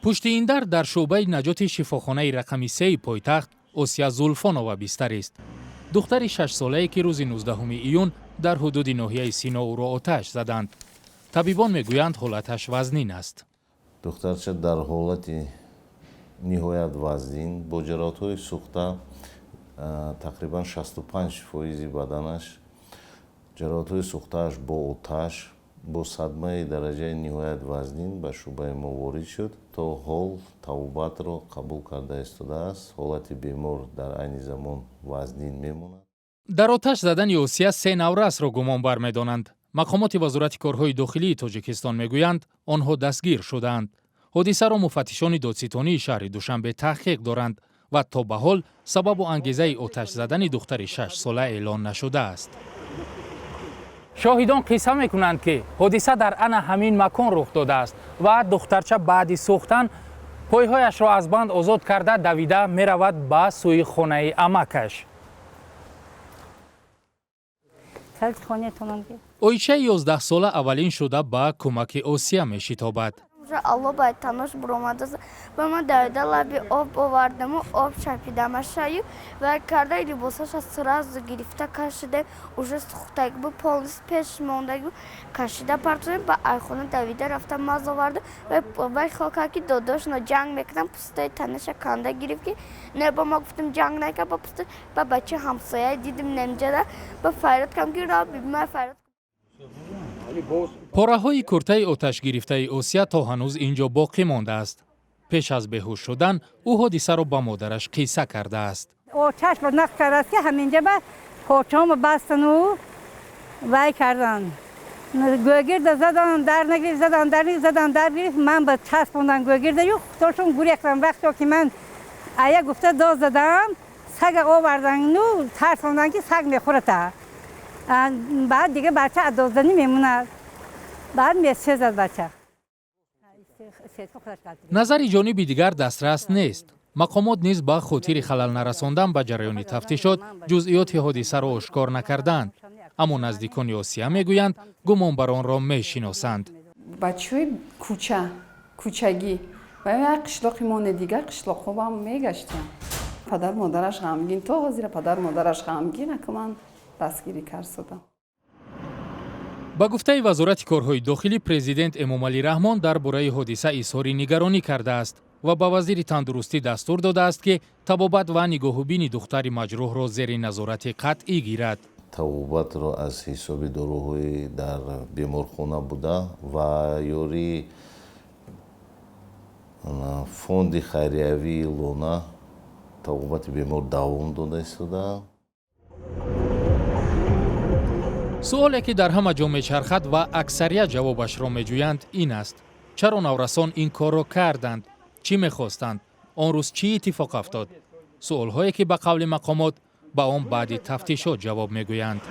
Пушти ин дар, дар шӯъбаи наҷоти шифохонаи рақами сеи пойтахт, Осия Зулфонова бистарист. Духтари 6-солае, ки рӯзи 19 июн дар ҳудуди ноҳияи Сино ӯро оташ заданд. Табибон мегӯянд, ҳолаташ вазнин аст. Духтарча дар ҳолати ниҳоят вазнин, бо ҷароҳатҳои сӯхта, тақрибан 65 фоизи баданаш ҷароҳатҳои сӯхтааш бо оташ, бо садмаи дараҷаи ниҳоят вазнин ба шӯъбаи мо ворид шуд. То ҳол табобатро қабул карда истодааст. Ҳолати бемор дар айни замон вазнин мемонад. Дар оташ задани Осия се наврасро гумонбар медонанд. Мақомоти Вазорати корҳои дохилии Тоҷикистон мегӯянд, онҳо дастгир шудаанд. Ҳодисаро муфаттишони додситонии шаҳри Душанбе таҳқиқ доранд ва то ба ҳол сабабу ангезаи оташ задани духтари 6-сола эълон нашудааст. Шоҳидон қисса мекунанд, ки ҳодиса дар ана ҳамин макон рух додааст ва духтарча баъди сӯхтан пойҳояшро аз банд озод карда, давида меравад ба сӯи хонаи амакаш. Оишаи 11-сола аввалин шуда ба кӯмаки Осия мешитобад. Алло ба танош буромадааст. Ба ман давида лаби об овардаму об шапидамашаю ва карда, либосаша сразу гирифта кашидем. Уже сухтаги бу, полностью пеш мондаги бу, кашида партоем. Ба айхона давида рафта маз оварда. Вай хел кард, ки додошно ҷанг мекунам, пустаи танаша канда гирифт, ки не, ба ма гуфтем, ҷанг накард ба пуста. Ба бачаи ҳамсоя дидим немҷада, ба фарёд кардам, ки ра ма фарёд. Пораҳои куртаи оташгирифтаи Осия то ҳанӯз ин ҷо боқӣ мондааст. Пеш аз беҳуш шудан ӯ ҳодисаро ба модараш қисса кардааст. Оташ ба нақ кардааст, ки ҳаминҷа ба почаҳомо бастану вай кардан. Гӯгирда задан, дар нагирифт, задан, дар нагирифт, задан, дар гирифт. Ман ба часпондан гӯгирдаю худошон гурехтан. Вақто ки ман ая гуфта дод задам, сага овардан, ну тарсондан, ки саг мехӯрата. Баъд дига бача адозданӣ мемонад, баъд месезад бача. Назари ҷониби дигар дастрас нест. Мақомот низ ба хотири халал нарасондан ба ҷараёни тафтишот ҷузъиёти ҳодисаро ошкор накардаанд. Аммо наздикони Осия мегӯянд, гумонбаронро мешиносанд. Бачаҳои кӯча, кӯчагӣ ва як қишлоқи мо не, дигар қишлоқҳо бам мегаштем. Падару модараш ғамгин, то ҳозира падару модараш ғамгин, ака ман дастгирӣ карсодам. Ба гуфтаи Вазорати корҳои дохилӣ, президент Эмомалӣ Раҳмон дар бораи ҳодиса изҳори нигаронӣ кардааст ва ба вазири тандурустӣ дастур додааст, ки табобат ва нигоҳубини духтари маҷрӯҳро зери назорати қатъӣ гирад. Табобатро аз ҳисоби доруҳои дар беморхона буда ва ёрии фонди хайриявии Лона табобати бемор давом дода истодаанд. Суоле, ки дар ҳама ҷо мечархад ва аксарият ҷавобашро меҷӯянд, ин аст: чаро наврасон ин корро карданд? Чӣ мехостанд? Он рӯз чӣ иттифоқ афтод? Суолҳое, ки ба қавли мақомот ба он баъди тафтишот ҷавоб мегӯянд.